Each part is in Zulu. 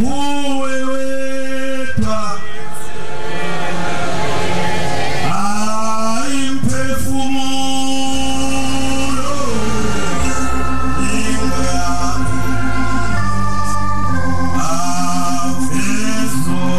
Nguwe wedwa imphefumulo ingakho awezolwini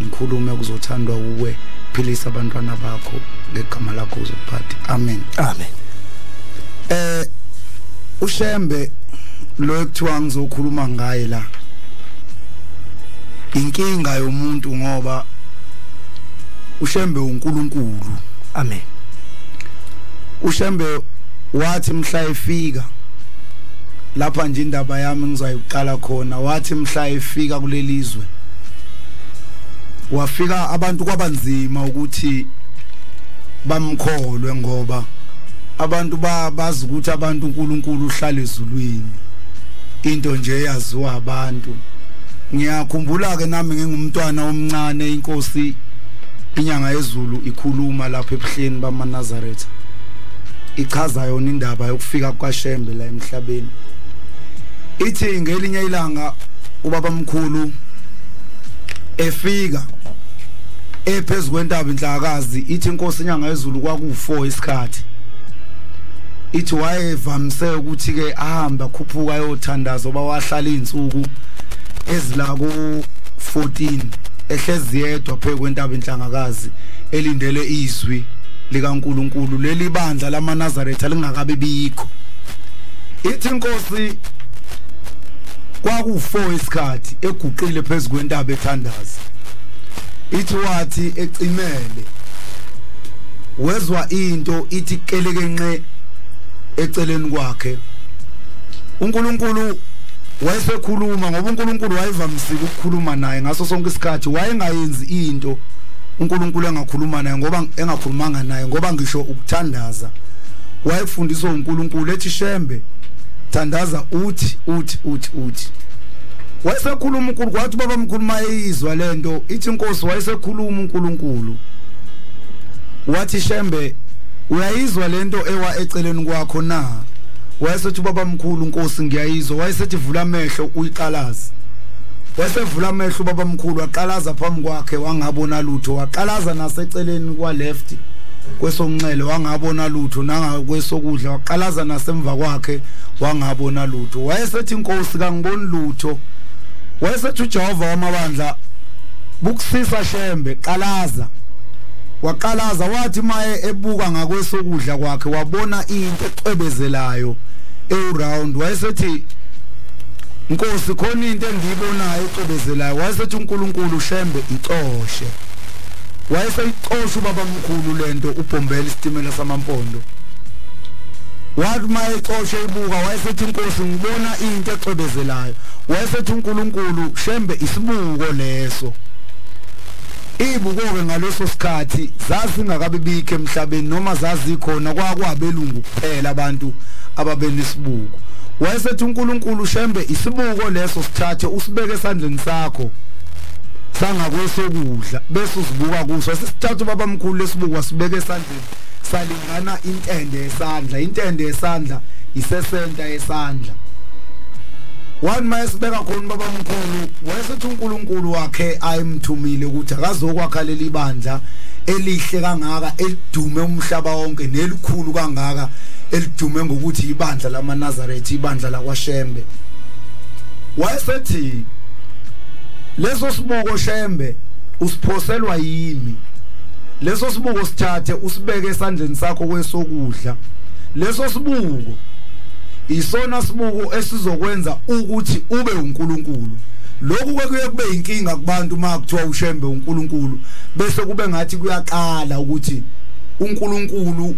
Ngikhulume kuzothandwa uwe, philisa abantwana bakho ngegama lakho uzophatha. Amen. Amen. uShembe lo ekuthiwa ngizokhuluma ngaye la, inkinga yomuntu ngoba uShembe uNkulunkulu. Amen. uShembe wathi mhla efika lapha nje indaba yami ngizoyiqala khona, wathi mhla efika kulelizwe wafika abantu kwabanzima ukuthi bamkholwe ngoba abantu bazi ukuthi abantu uNkulunkulu uhlala ezulwini, into nje yaziwa abantu. Ngiyakhumbula ke nami ngingumntwana omncane, inkosi inyanga yezulu ikhuluma lapha ebuhleni bamaNazaretha, ichaza yona indaba yokufika kwaShembe la emhlabeni. Ithi ngelinye ilanga ubaba mkhulu efika ephezulu kwentaba inhlakazi, ithi inkosi inyanga yezulu kwaku4 isikhathi, ithi wayevamise ukuthi ke ahambe akhuphuka ayothandaza oba wahlala izinsuku ezila ku 14 ehlezi yedwa phezu kwentaba inhlangakazi elindele izwi likaNkuluNkulu. Leli bandla lamaNazaretha lingakabe bikho. Ithi inkosi kwaku4 isikhathi eguqile phezulu kwentaba ethandaza, ithi wathi ecimele wezwa into ithi kelekenqe eceleni kwakhe. uNkulunkulu wayesekhuluma ngoba uNkulunkulu wayevamisile ukukhuluma naye ngaso sonke isikhathi, wayengayenzi into uNkulunkulu engakhuluma naye ngoba engakhulumanga naye, ngoba ngisho ukuthandaza wayefundiswa uNkulunkulu ethi Shembe thandaza uthi uthi uthi uthi. Wayesekhuluma uNkulunkulu, wathi baba mkhuluma eyizwa lento, ithi inkosi wayesekhuluma uNkulunkulu wathi Shembe uyayizwa lento ewa eceleni kwakho na? Wayesethi baba mkhulu inkosi ngiyayizwa. Wayesethi vula amehlo uyiqalaza. Wasevula amehlo baba mkhulu waqalaza phambi kwakhe wangabona lutho, waqalaza naseceleni kwa left kwesonxele wangabona lutho, nangakwesokudla waqalaza nasemva kwakhe wangabona lutho. Wayesethi inkosi kangiboni lutho. Wayesethi uJehova wamabandla Bukusisa Shembe, qalaza. Waqalaza wathi maye ebuka ngakwesokudla kwakhe wabona into ecwebezelayo eround. Wayesethi Nkosi khona into engiyibonayo ecwebezelayo. Wayesethi uNkulunkulu Shembe icoshe. Wayeseyicosha ubaba mkhulu lento ubhombela isitimela samampondo. Wathi mayecoshe ibuka wayesethi Inkosi ngibona into ecwebezelayo. Wayesethi uNkulunkulu Shembe isibuko leso. Ibuko ke ngaleso sikhathi zazingakabibikho emhlabeni noma zazikhona kwakwabelungu kuphela abantu ababenesibuko. Wayesethi uNkulunkulu Shembe isibuko leso sithathe usibeke esandleni sakho sangakwesokudla bese uzibuka kuso. Sisithatha ubaba mkhulu lesibuko wasibeka esandleni salingana intende yesandla. Intende yesandla isesenta yesandla. Wani mayesibeka khona baba mkhulu wayesethi uNkulunkulu wakhe ayimthumile ukuthi akazokwakha leli bandla elihle kangaka elidume umhlaba wonke nelikhulu kangaka elidume ngokuthi ibandla lamaNazaretha, ibandla lakwaShembe. Wayesethi leso sibuko Shembe usiphoselwa yimi, leso sibuko sithathe usibeke esandleni sakho kwesokudla. Leso sibuko isona sibuko esizokwenza ukuthi ube uNkulunkulu. Lokhu kuye kube inkinga kubantu makuthiwa uShembe uNkulunkulu, bese kube ngathi kuyaqala ukuthi uNkulunkulu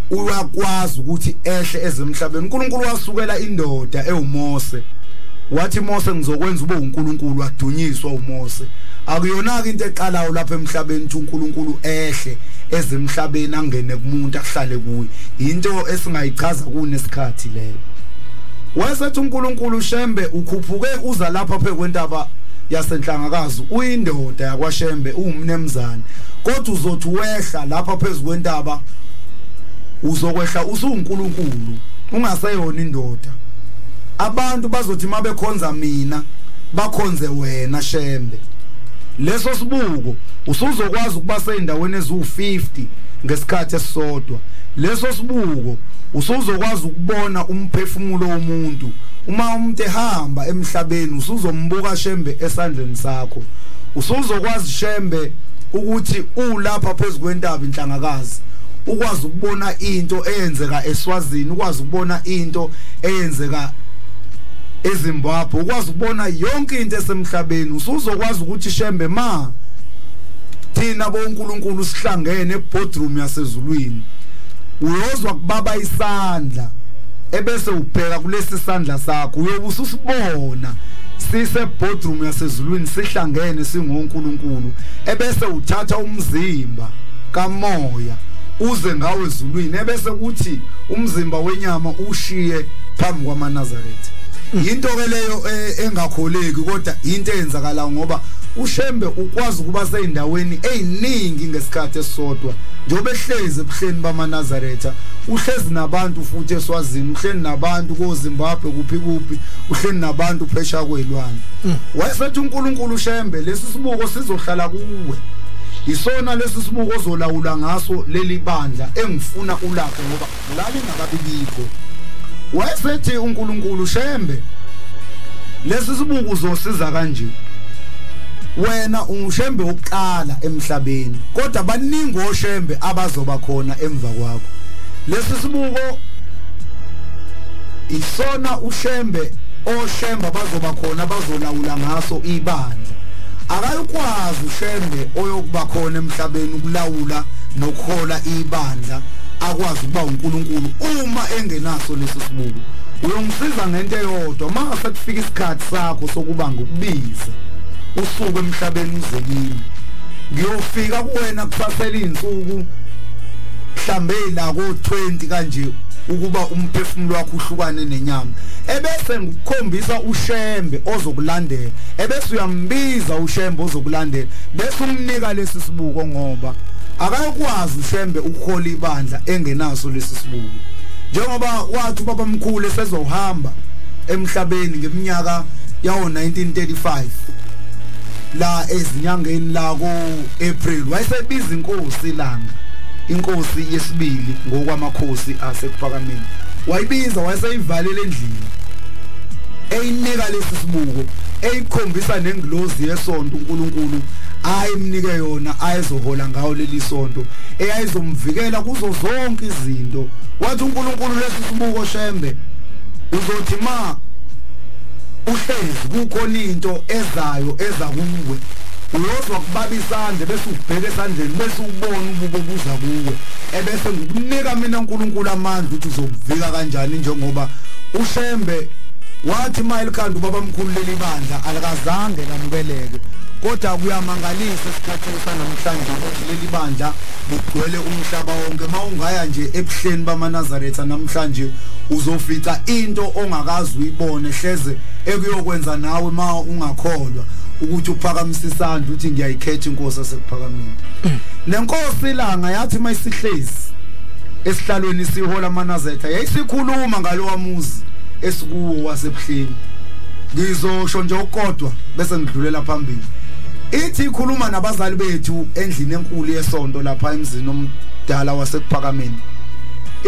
uyakwazi ukuthi ehle ezemhlabeni. uNkulunkulu wasukela indoda ewuMose, wathi Mose ngizokwenza ube uNkulunkulu, wadunyiswa uMose. Akuyona ke into eqalayo lapha emhlabeni ukuthi uNkulunkulu ehle ezemhlabeni angene kumuntu ahlale kuye, into esingayichaza kunesikhathi leyo. Wayesethi uNkulunkulu Shembe ukhuphuke uza lapha phekwentaba yasenhlangakazi, uyindoda yakwaShembe, uwumnemzane, kodwa uzothi wehla lapha phezukwentaba uzokwehla usuNkulunkulu ungaseyona indoda. Abantu bazothi mabekhonza mina bakhonze wena Shembe. Leso sibuko usuzokwazi ukuba seyindaweni eziwu50 ngesikhathi esisodwa. Leso sibuko usuzokwazi ukubona umphefumulo womuntu uma umuntu ehamba emhlabeni, usuzombuka Shembe esandleni sakho. Usuzokwazi Shembe ukuthi ulapha phezukwentaba inhlangakazi, ukwazi ukubona into eyenzeka eSwazini, ukwazi ukubona into eyenzeka eZimbabwe, ukwazi ukubona yonke into esemhlabeni. Usuzokwazi ukuthi Shembe ma thina boNkulunkulu sihlangene eboardroom yasezulwini, uyozwa kubaba isandla ebese ubheka kulesi sandla sakho, uyobe ususibona sise boardroom yasezulwini sihlangene singoNkulunkulu, ebese uthatha umzimba kamoya uze ngawe ezulwini, ebese kuthi umzimba wenyama ushiye phambi kwamaNazaretha. Into ke leyo engakholeki, kodwa into eyenzakala ngoba uShembe ukwazi ukuba seyindaweni eziningi ngesikhathi esisodwa. Njengoba ehlezi ebuhleni bamaNazaretha, uhlezi nabantu futhi eSwazini, uhleli nabantu koZimbabwe, kuphi kuphi, uhleli nabantu phesha kwelwane. Wayesethi uNkulunkulu Shembe lesi sibuko sizohlala kuwe, isona lesi sibuko ozolawula ngaso leli bandla engifuna ulakhe ngoba lalingakabibikho. Wayesethi uNkulunkulu Shembe lesi sibuko uzosiza kanje, wena unguShembe wokuqala emhlabeni, kodwa baningi oShembe abazoba khona emva kwakho. Lesi sibuko isona uShembe oShembe abazoba khona bazolawula ngaso ibandla. Akayikwazi uShembe oyokuba khona emhlabeni ukulawula nokuhola ibandla akwazi ukuba uNkulunkulu uma engenaso leso sibuko. Uyongisiza ngento eyodwa, mase kufika isikhathi sakho sokuba ngikubize usuku emhlabeni uze kimi, ngiyofika kuwena kusasela izinsuku mhlambe la ko 20 kanje ukuba umphefumulo wakho uhlukane nenyama, ebese ngikukhombisa uShembe ozokulandela, ebese uyambiza uShembe ozokulandela, bese umnika lesi sibuko, ngoba akayikwazi uShembe ukuhola ibandla engenaso lesi sibuko. Njengoba wathi ubaba mkhulu esezohamba emhlabeni ngeminyaka yawo 1935 la ezinyangeni la ko April, wayesebiza inkosi ilanga, inkosi yesibili ngokwamakhosi asekuphakameni, wayibiza wayeseyivalela endlini eyinika lesi sibuko, Eyikhombisa nengilozi yesonto uNkulunkulu ayimnike yona ayezohola ngawo leli sonto, eyayizomvikela kuzo zonke izinto. Wathi uNkulunkulu lesi sibuko Shembe uzothi ma uhlezi kukhona into ezayo eza kuwe, uyozwa kubaba isandla bese ubheke esandleni bese ubona ububo buza kuwe, ebese ngikunika mina uNkulunkulu amandla ukuthi uzobuvika kanjani. Njengoba uShembe wathi mayelikhanda ubaba mkhulu leli bandla alikazange lamukeleke, kodwa kuyamangalisa esikhathini sanamhlanje ukuthi leli bandla ligcwele umhlaba wonke. Mawungaya nje ebuhleni bamaNazaretha namhlanje uzofica into ongakazi uyibone, hleze ekuyokwenza nawe ma ungakholwa ukuthi uphakamisa isandla uthi ngiyayikhetha inkosi asekuphakameni. Nenkosi ilanga yathi mayisihlezi esihlalweni sihola amaNazaretha yayisikhuluma ngalowa muzi esikuwo wasebuhleni. Ngizosho nje okodwa bese ngidlulela phambili. Ithi ikhuluma nabazali bethu endlini enkulu yesonto lapha emzini omdala wasekuphakameni.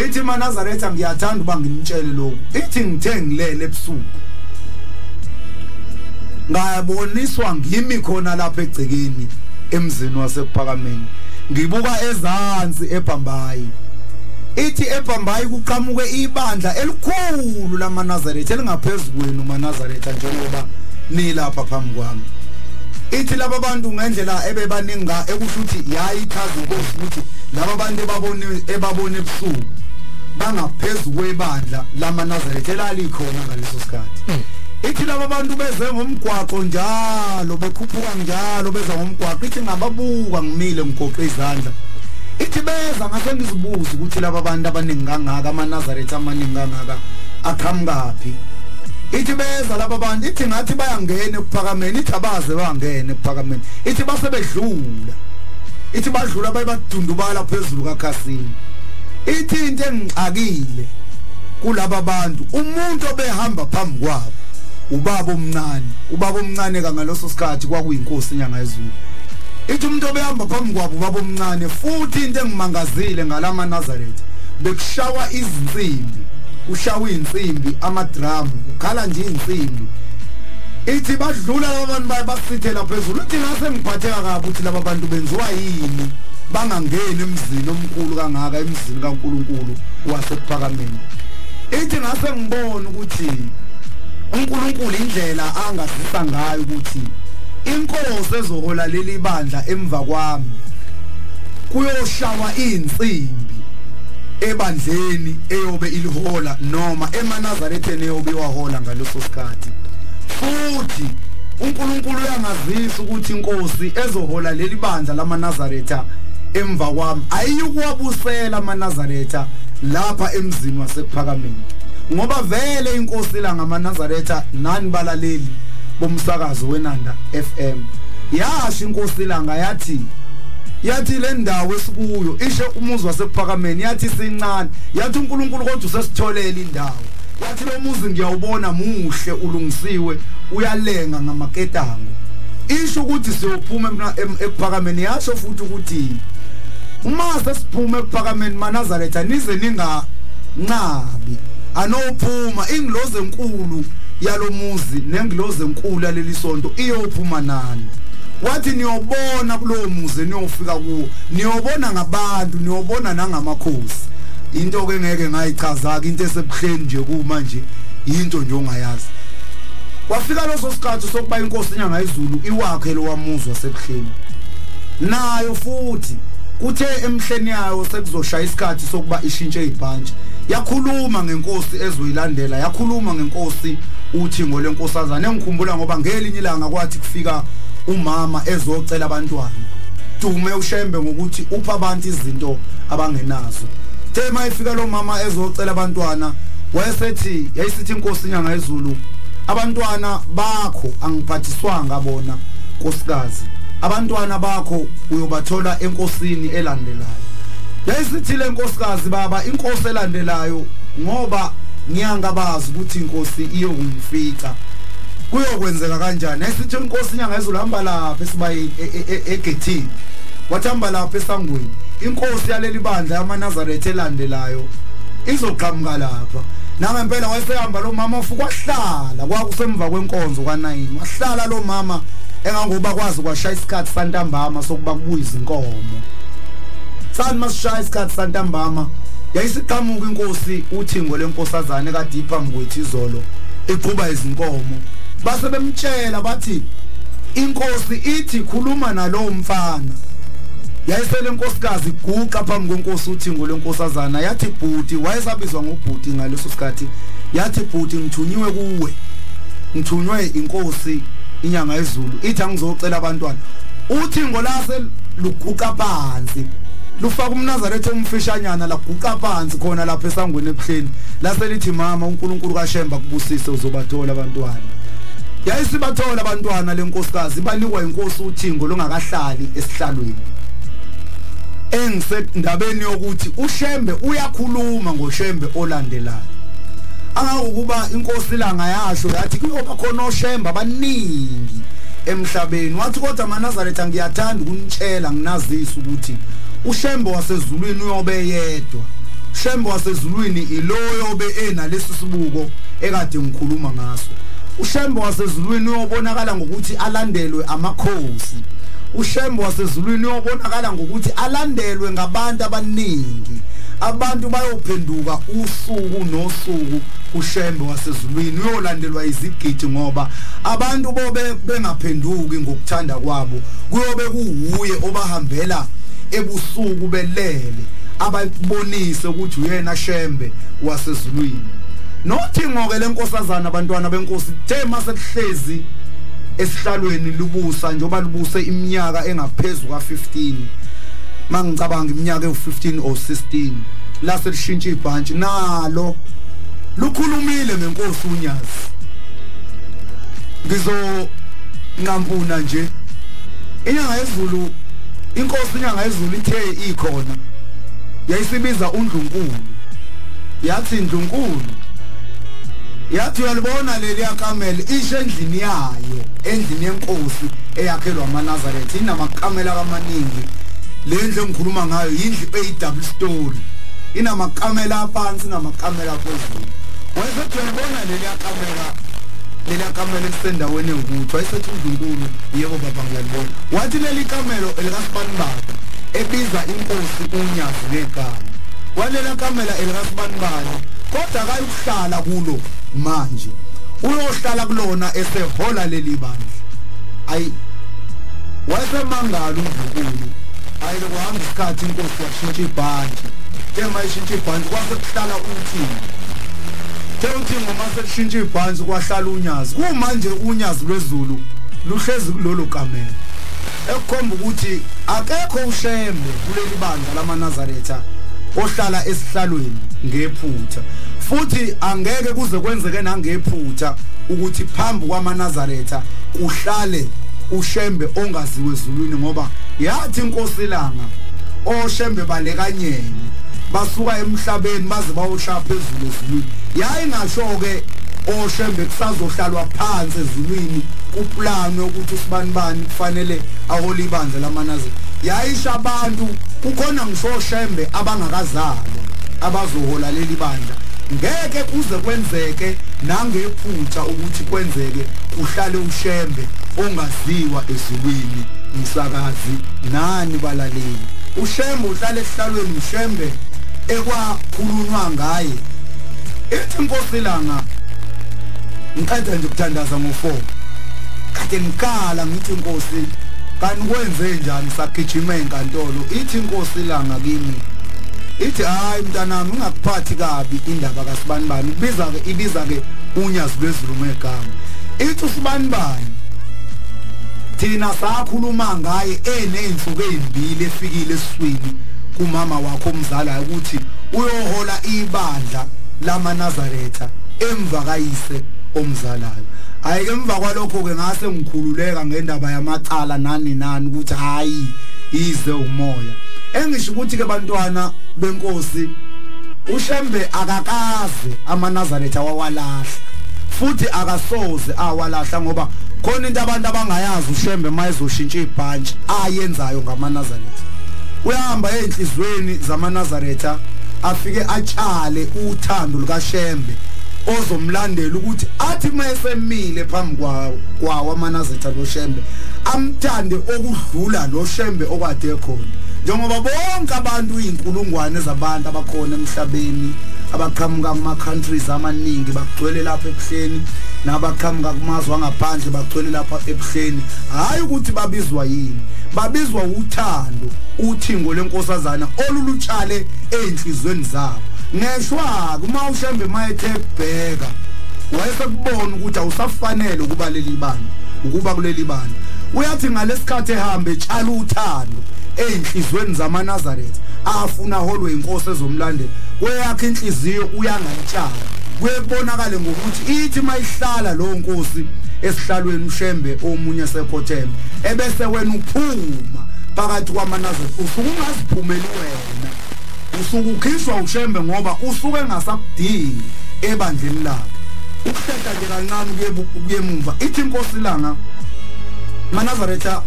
Ithi maNazaretha ngiyathanda uba nginitshele lokhu. Ithi ngithe ngilele ebusuku ngaboniswa ngimi khona lapha egcekeni emzini wasekuphakameni, ngibuka ezansi eBhambayi. Ithi eBhambayi kuqhamuke ibandla elikhulu lamaNazaretha elingaphezulu kwenu maNazaretha njengoba nilapha phambi kwami. Ithi laba bantu ngendlela ebebaninga ekusho ukuthi yayichaza inkosi ukuthi laba bantu ebabone ebusuku bangaphezulu kwebandla lamaNazaretha elalikhona ngaleso sikhathi. Ithi laba bantu beze ngomgwaqo njalo bekhuphuka njalo beza ngomgwaqo. Ithi ngababuka ngimile ngigoqe izandla. Ithi beza ngase ngizibuza ukuthi laba bantu abaningi kangaka amaNazaretha amaningi kangaka aqhamukaphi. Ithi beza laba bantu, ithi ngathi bayangena ekuphakameni, ithi abaze bangena ekuphakameni, ithi basebedlula, ithi badlula bayibadundubala phezulu kaKhasini. Ithi into engixakile kulaba bantu, umuntu obehamba phambi kwabo ubaba omncane, ubaba omncane kangaloso sikhathi kwakuyinkosi inyanga yezulu. Ithi umuntu obehamba phambi kwabo ubaba omncane. Futhi into engimangazile ngalama Nazaretha, bekushawa izinsimbi, ushawa insimbi, amadramu, ukhala nje insimbi. Ithi badlula laba bantu bayabasithela phezulu. Ithi ngase ngiphatheka kabi ukuthi laba bantu benziwa yini bangangeni emzini omkhulu kangaka, emzini kaNkuluNkulu wasekuphakameni. Ithi ngase ngibona ukuthi uNkulunkulu indlela angazisa ngayo ukuthi inkosi ezohola leli bandla emva kwami kuyoshawa insimbi ebandleni eyobe ilihola noma emaNazaretheni eyobe iwahola ngaleso sikhathi. Futhi uNkulunkulu uyangazisa ukuthi inkosi ezohola leli bandla lamaNazaretha emva kwami ayikuwabusela amaNazaretha lapha emzini wasekuphakameni, ngoba vele inkosi la ngamaNazaretha nani balaleli bomsakazo weNanda FM yasho inkosi langa yathi le ndawo esikuyo isho umuzi wasekuphakameni, yathi sincane, yathi uNkulunkulu kodwa usesitholele indawo, yathi lo muzi ngiyawubona muhle ulungisiwe uyalenga ngamaketango, isho ukuthi siyophuma ekuphakameni. Yasho futhi ukuthi uma sesiphume ekuphakameni maNazaretha nize ninganqabi, anophuma ingilozi enkulu yalomuzi nengilozi enkulu yaleli sonto iyophuma nani. Wathi niyobona kulowo muzi niyofika kuwo, niyobona ngabantu, niyobona nangamakhosi. Into ke ngeke ngayichaza ke, into esebuhleni nje kumanje into nje ongayazi. Kwafika leso sikhathi sokuba inkosi inyanga yezulu iwakhe lo wamuzi wasebuhleni nayo futhi kuthe emhleni yayo sekuzoshaya isikhathi sokuba ishintshe ibhantshi, yakhuluma ngenkosi ezoyilandela, yakhuluma ngenkosi uThingo lenkosazana. Engikhumbula ngoba ngelinye ilanga kwathi kufika umama ezocela abantwana, dume uShembe ngokuthi upha abantu izinto abangenazo. The mayifika lo mama ezocela abantwana wayesethi, yayisithi inkosi inyanga yezulu, abantwana bakho angiphathiswanga bona nkosikazi, abantwana bakho uyobathola enkosini elandelayo. Yayisithi le nkosikazi, baba inkosi elandelayo ngoba ngiyangabazi ukuthi inkosi iyokungifica kuyokwenzeka kanjani. Yayisithi inkosi inyanga yezulu, hamba lapha esibayeni egethini, wathamba lapha esangweni, inkosi yaleli bandla yamaNazaretha elandelayo izoqhamuka lapha. Nangempela wayesehamba lo mama ofuka wahlala kwakusemva kwenkonzo ka9 wahlala lo mama engangoba kwazi kwashaya isikhathi santambama sokuba kubuya izinkomo. Sani masishaya isikhathi santambama yayisiqhamuka inkosi uThingo lenkosazane kade iphambi kwethu izolo eqhuba izinkomo. Base bemtshela bathi inkosi ithi khuluma nalowo mfana. Yayisele inkosikazi iguqa phambi kwenkosi uThingo lenkosazana yathi bhuti, wayesabizwa ngobhuti ngaleso sikhathi, yathi bhuti ngithunyiwe kuwe, ngithunywe inkosi inyanga yezulu ithi angizocela abantwana. uThingo lase luguqa phansi lufaka umNazaretha omfishanyana laguqa phansi khona lapha esangweni ebuhleni lase lithi mama uNkulunkulu kaShemba kubusise uzobathola abantwana. Yayisibathola abantwana lenkosikazi banikwa inkosi uThingo longakahlali esihlalweni. Engisendabeni yokuthi uShembe uyakhuluma ngoShembe olandelayo. Angakuba inkosi langa yasho yathi kuyoba khona oShembe abaningi emhlabeni, wathi kodwa amaNazaretha ngiyathanda ukunitshela nginazisa ukuthi uShembe wasezulwini uyobe yedwa. uShembe wasezulwini iloyo obe enalesi sibuko ekade ngikhuluma ngaso. uShembe wasezulwini uyobonakala ngokuthi alandelwe amakhosi. uShembe wasezulwini uyobonakala ngokuthi alandelwe ngabantu abaningi. Abantu bayophenduka usuku nosuku. uShembe wasezulwini uyolandelwa izigidi ngoba abantu bobe bengaphenduki ngokuthanda kwabo, kuyobe kuwuye obahambela ebusuku belele ababonise ukuthi uyena Shembe wasezulwini. Nothingo ke lenkosazana abantwana benkosi the masekuhlezi esihlalweni lubusa njengoba lubuse iminyaka engaphezulu ka15, mangicabanga iminyaka ewu15 or 16 lase lishintsha ibhantshi nalo lukhulumile ngenkosi uNyazi. Ngizonqampuna nje inyanga yezulu, inkosi inyanga yezulu ithe ikhona yayisibiza uNdlunkulu, yathi Ndlunkulu, yathi uyalibona leli yakamela isho endlini yayo, endlini yenkosi eyakhelwa amaNazaretha inamakamela amaningi. Le ndlu engikhuluma ngayo indlu eyi double story, inamakamela aphansi namakamela phezulu. Wayesethi uyalibona leli yakamela, leli kamelo elisendaweni ewukuthi, wayesethi uNdlunkulu yebo baba ngiyalibona. Wathi leli kamelo elikasibanibani ebiza inkosi uNyazi ngegama, walela kamela elikasibanibani kodwa akayukuhlala kulo manje, uyohlala kulona esehola leli bandla. Ayi wayesemangala uNdlunkulu. Ayi lokuhamba isikhathi inkosi yashintsha ibhantshi, ke mayishintsha ibhantshi kwase kuhlala uThingo. UThingo mase kushintsha ibhantshi kwahlala uNyazi. Kumanje uNyazi lwezulu luhlezi kulolo kamelo, ekukhomba ukuthi akekho uShembe kuleli bandla lamaNazaretha ohlala esihlalweni ngephutha, futhi angeke kuze kwenzeke nangephutha ukuthi phambi kwamaNazaretha kuhlale uShembe ongaziwe ezulwini, ngoba yathi inkosi langa oShembe balekanyene basuka emhlabeni baze bayoshaya phezulu ezulwini. Yayingasho ke oShembe kusazohlalwa phansi ezulwini kuplanwe ukuthi usibanibani kufanele ahole ibandla lamaNazaretha. Yayisha abantu kukhona ngisho oShembe abangakazalwa abazohola leli bandla. Ngeke kuze kwenzeke nangephutha ukuthi kwenzeke kuhlale uShembe ongaziwa ezulwini. Msakazi nani balaleli, uShembe uhlale esihlalweni, uShembe ekwakhulunywa ngaye. Ithi inkosi langa ngiqeda nje ukuthandaza ngo4 kade ngikhala ngithi inkosi kanti kwenze njani sagijima enkantolo. Ithi inkosi langa kimi ithi hayi mntanami ungakuphathi kabi indaba kaSibanibani, ibiza ke ibiza ke uNyazi lwezulu ngegama. Ithi uSibanibani thina sakhuluma ngaye eneyinsuku ezimbili efikile esiswini kumama wakho omzalayo ukuthi uyohola ibandla lamaNazaretha emva kayise omzalayo. Hayi ke emva kwalokho ke ngase ngikhululeka ngendaba yamacala nani nani ukuthi hayi ize umoya. Engisho ukuthi ke bantwana benkosi uShembe akakaze amaNazaretha wawalahla, futhi akasoze awalahla, ngoba khona into abantu abangayazi uShembe mayezoshintsha ibhantshi ayenzayo ngamaNazaretha. Uyahamba enhlizweni zamaNazaretha afike atshale uthando lukaShembe ozomlandela ukuthi athi mayesemile phambi kwawo amaNazaretha loShembe amthande okudlula loShembe okade ekhona, njengoba bonke abantu inkulungwane zabantu abakhona emhlabeni abaqhamuka kuma countries amaningi bagcwele lapha ebuhleni, nabaqhamuka kumazwe angaphandle bagcwele lapha ebuhleni. Hayi ukuthi babizwa yini, babizwa uthando, uthingo lenkosazana olulutshale einhlizweni zabo. Ngeshwa kuma uShembe mayethe bheka wayesekubona ukuthi awusafanele ukuba leli bani, ukuba kuleli bani. Uyathi ngalesikhathi ehambe etshala uthando einhlizweni zamaNazaretha afuna holwe inkosi ezomlandela, kweyakhe inhliziyo uyangayitshala, kuyebonakala ngokuthi ithi mayihlala lo nkosi esihlalweni uShembe omunye sekhotheme ebese wena uphuma phakathi kwamaNazaretha, usuke ungaziphumeli wena, usuke ukhishwa uShembe ngoba usuke engasakudingi ebandleni lakhe. Ukuhlehla nje kancane kuye emumva, ithi inkosi langa maNazaretha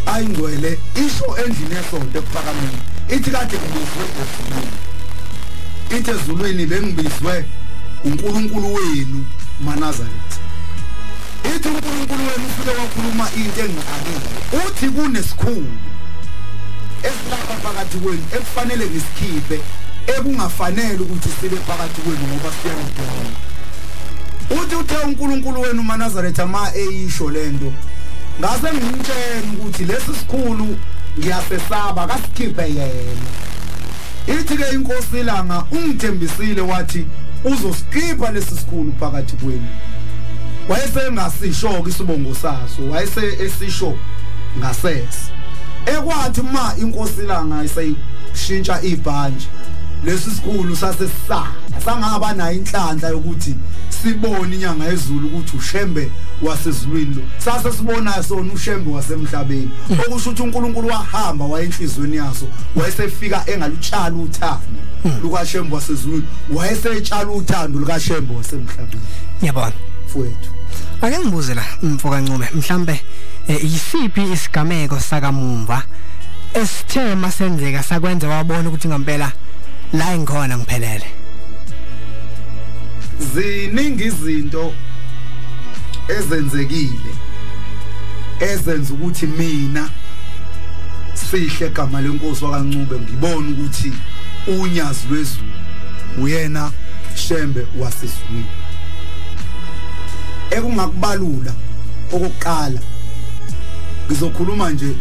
ayingcwele isho endlini yesonto ekuphakameni, ithi kade ngibizwe ezulwini, ithi ezulwini bengibizwe uNkulunkulu wenu maNazaretha. Ithi uNkulunkulu wenu ufike wakhuluma into engingakile, uthi kunesikhulu esilapha phakathi kwenu ekufanele ngisikhiphe, ekungafanele ukuthi sibe phakathi kwenu ngoba siyanidonga. Uthi uthe uNkulunkulu wenu maNazaretha ma eyisho lento, ngase ngimtshela ukuthi lesi sikhulu ngiyasesaba, kasikhiphe yena. Ithi ke inkosi ilanga ungithembisile wathi uzosikhipha lesi sikhulu phakathi kwenu. Wayesengasisho isibongo saso, wayese esisho ngasese. Ekwathi ma inkosi ilanga isayishintsha ibhantshi, lesi sikhulu sasesisala sangaba nayo inhlanhla yokuthi sibone inyanga yezulu ukuthi uShembe wasezulwini lo, sase sibona sona uShembe wasemhlabeni. Okusho ukuthi uNkulunkulu wahamba wayenhlizweni yaso, wayesefika engalutshala uthando lukaShembe wasezulwini, wayesetshala uthando lukaShembe wasemhlabeni. Ngiyabona mfowethu. Ake ngibuze la mfo kaNcube, mhlambe yisiphi isigameko sakamumva esithe masenzeka sakwenza wabona ukuthi ngempela la ngikhona ngiphelele? Ziningi izinto ezenzekile ezenza ukuthi mina sihle igama lenkosi wakaNcube ngibone ukuthi unyazi lwezulu uyena Shembe wasezulwini. Ekungakubalula okokuqala, ngizokhuluma nje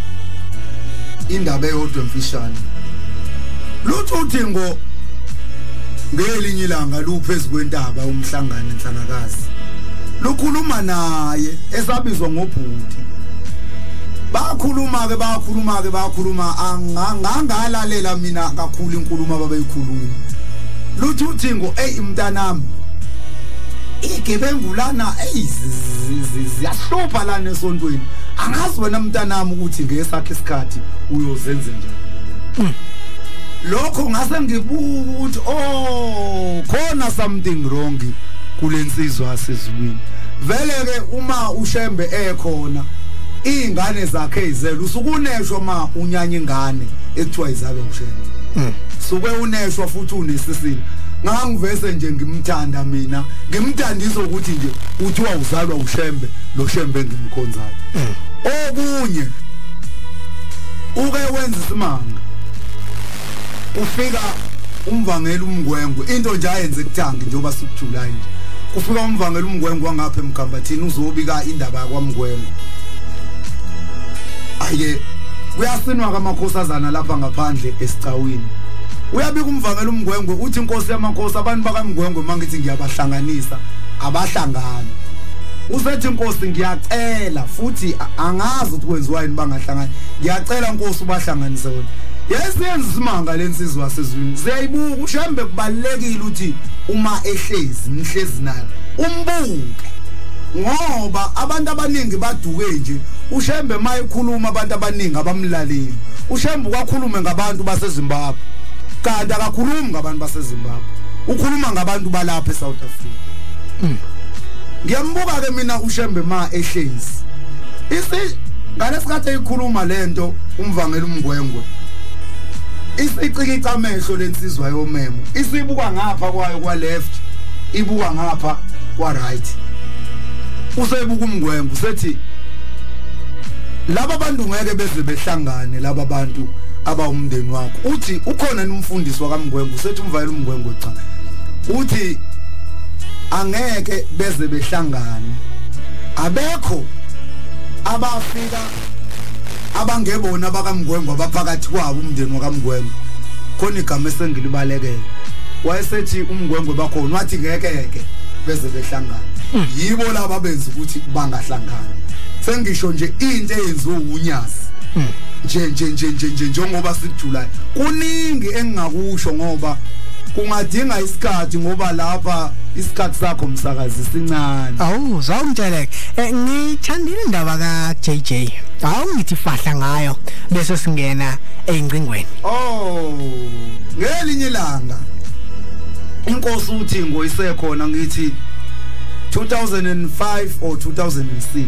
indaba eyodwa emfishane. Lutho uthingo ngelinye ilanga luphezulu kwentaba umhlangano enhlangakazi, lukhuluma naye esabizwa ngobhuti. Bakhuluma ke bakhuluma ke bakhuluma, angangalalela mina kakhulu inkulumo ababeyikhuluma. Lutho uthingo, ey mntanami, igebengu lana ey ziyahlupha lana esontweni, angazi wena mntanami ukuthi ngesakhe isikhathi uyozenze njani. Lokho ngase ngibuka ukuthi oh khona something wrong kulensizwa yasezulwini. Vele ke uma uShembe ekhona izingane zakhe izele, usukuneshwa ma unyanya ingane ekuthiwa izalwa uShembe, suke uneshwa futhi unesisini. Ngangivese nje ngimthanda mina, ngimthandisa ukuthi nje uthiwa uzalwa uShembe, lo Shembe engimkhonzayo. Okunye uke wenza isimanga, ufika umvangeli uMngwengwe, into nje ayenze kuthangi njengoba sikuJuly nje, kufika umvangeli uMngwengwe wangapha emkhambathini uzobika indaba yakwaMngwengwe. Aye kuyasinwa kamakhosazana lapha ngaphandle esicawini. Uyabika umvangeli uMngwengwe uthi inkosi yamakhosi, abantu bakaMngwengwe mangithi ngiyabahlanganisa abahlangani. Usethi inkosi ngiyacela futhi angazi ukuthi kwenziwa yini bangahlangani, ngiyacela inkosi ubahlanganise wena. Yesiyenza isimanga lensizwa yasezulwini, siyayibuka uShembe. Kubalekile ukuthi uma ehlezi nihlezi naye umbuke, ngoba abantu abaningi baduke nje. uShembe mayekhuluma abantu abaningi abamlaleli. uShembe kwakhulume ngabantu baseZimbabwe, kanti akakhulumi ngabantu baseZimbabwe, ukhuluma ngabantu balapha eSouth Africa. Ngiyambuka ke mina uShembe ma ehlezi isi ngalesikhathi eyikhuluma lento umvangeli uMngwengwe, isicikica amehlo lensizwa yomemo, isibuka ngapha kwayo kwa left, Ibuka ngapha kwa right, usebuka uMngwengwe usethi laba bantu ngeke beze behlangane, laba bantu abawumndeni wakho. Uthi ukhona umfundisi wakaMngwengwe, usethi umvayela uMngwengwe, cha, uthi angeke beze behlangane, abekho abafika abangebona abakaMngwengwe abaphakathi kwabo umndeni wakaMngwengwe, khona igama esengilibalekele. Wayesethi uMngwengwe bakhona, wathi ngeke beze behlangane, yibo laba benza ukuthi bangahlangani. Sengisho nje into eyenziwe uNyazi nje nje nje nje nje njengoba sikujulayo, kuningi engingakusho ngoba kungadinga isikhathi, ngoba lapha isikhathi sakho msakazi sincane. Awu zawumtsheleke, ngithandile indaba ka JJ, awungithi fahla ngayo bese singena eyingcingweni. Oh, ngelinye ilanga inkosi uThingo isekhona, ngithi 2005 or 2006,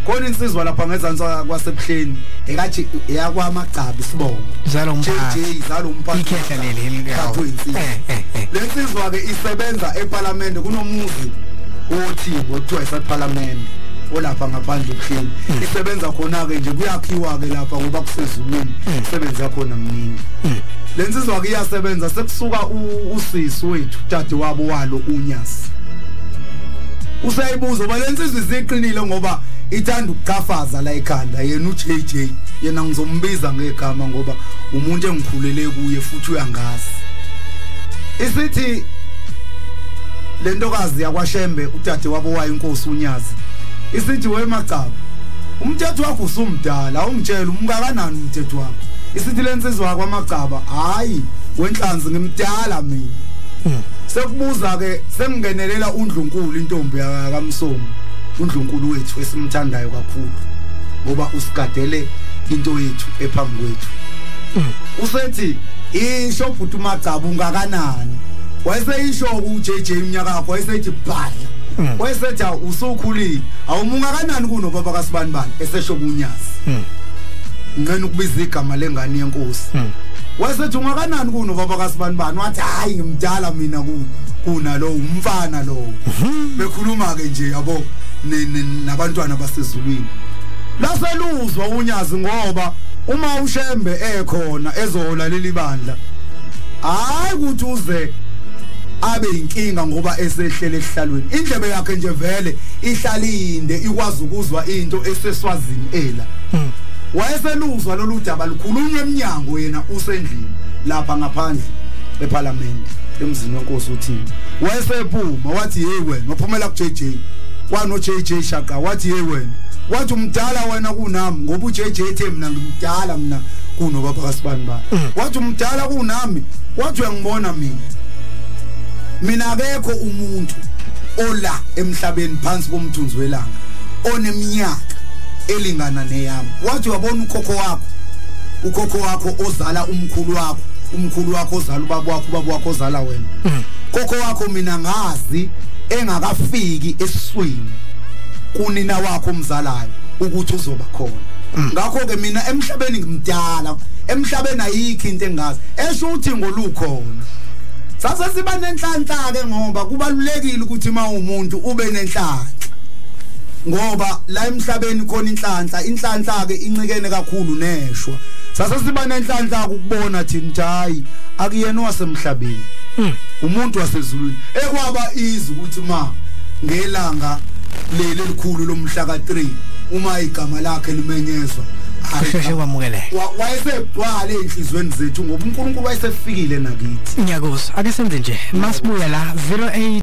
khona insizwa lapha ngezansi kwasebuhleni ekathi yakwamagcabi sibongo zalo umphathi JJ zalo umphathi ikhehla leli le nsizwa ke isebenza eParliament, kunomuzi oThingo okuthiwa iseParliament olapha ngaphandle ebuhleni, isebenza khona ke nje, kuyakhiwa ke lapha ngoba kusezulwini, isebenza khona mningi. Le nsizwa ke iyasebenza, sekusuka usisi wethu dade wabo walo uNyazi, useyibuza ngoba lensizwa isiqinile ngoba ithanda ukuqhafaza la ekhanda. Yena uJJ yena ngizombiza ngegama ngoba umuntu engikhulele kuye futhi uyangazi. Isithi lentokazi yakwaShembe udade wabo wayo inkosi uNyazi, isithi wemagcaba umthetho wakho usumdala, awungitshela umngakanani umthetho wakho. Isithi lensizwa kwamagcaba, hayi wenhlanzi ngimdala mina. Sekubuza ke sengingenelela uNdlunkulu intombi kaMsomi, uNdlunkulu wethu esimthandayo kakhulu ngoba usigadele into yethu ephambi kwethu. Usethi isho bhuti uMagcaba ungakanani, wayeseyisho uJJ iminyaka yakho, wayesethi bhadla, wayesethi usukhulile, awumungakanani kunobaba kaSibanibani, esesho kuNyazi. Ngicela ukubiza igama lengane yenkosi. Wayesethi ungakanani kunobaba kaSibanibani, wathi hayi ngimdala mina kunalo umfana lo. Bekhuluma ke nje yabo nabantwana basezulwini. Laseluzwa uNyazi ngoba uma uShembe ekhona ezohola leli bandla, hayi ukuthi uze abe inkinga ngoba esehlele ehlalweni, indlebe yakhe nje vele ihlalinde ikwazi ukuzwa into eseswazini ela. Wayeseluzwa lolu daba lukhulunywa eminyango, yena usendlini lapha ngaphandle eParliament emzini wenkosi uThingo. Wayesephuma wathi hey wena, waphumela ku JJ kwano JJ Shaqa, wathi hey wena, wathi umdala wena kunami ngoba uJJ ethe mina ngimdala mina kunobaba kaSibanibani. Wathi umdala kunami, wathi uyangibona mina akekho umuntu ola emhlabeni phansi komthunzi welanga oneminyaka elingana neyami. Wathi wabona ukhokho wakho, ukhokho wakho ozala umkhulu wakho, umkhulu wakho ozala ubaba wakho, ubaba wakho ozala wena. Khokho wakho mina ngazi engakafiki esiswini kunina wakho umzalayo ukuthi uzoba khona. Ngakho ke mina emhlabeni ngimdala, emhlabeni ayikho into engazi, esho uthi ngolukhona. Sase siba nenhlanhla ke ngoba kubalulekile ukuthi uma umuntu ube nenhlanhla, ngoba la emhlabeni khona inhlanhla, inhlanhla ke incikene kakhulu neshwa. Sase siba nenhlanhla ukubona thina hayi akuyena wasemhlabeni, umuntu wasezulwini, ekwaba izwi ukuthi ma ngelanga leli elikhulu lomhla ka3 uma igama lakhe limenyezwa kusheshe kwamukeleke. Wayesegcwale enhlizweni zethu ngoba uNkulunkulu wayesefikile nakithi. Ngiyakuzwa, ake senze nje masibuya la 08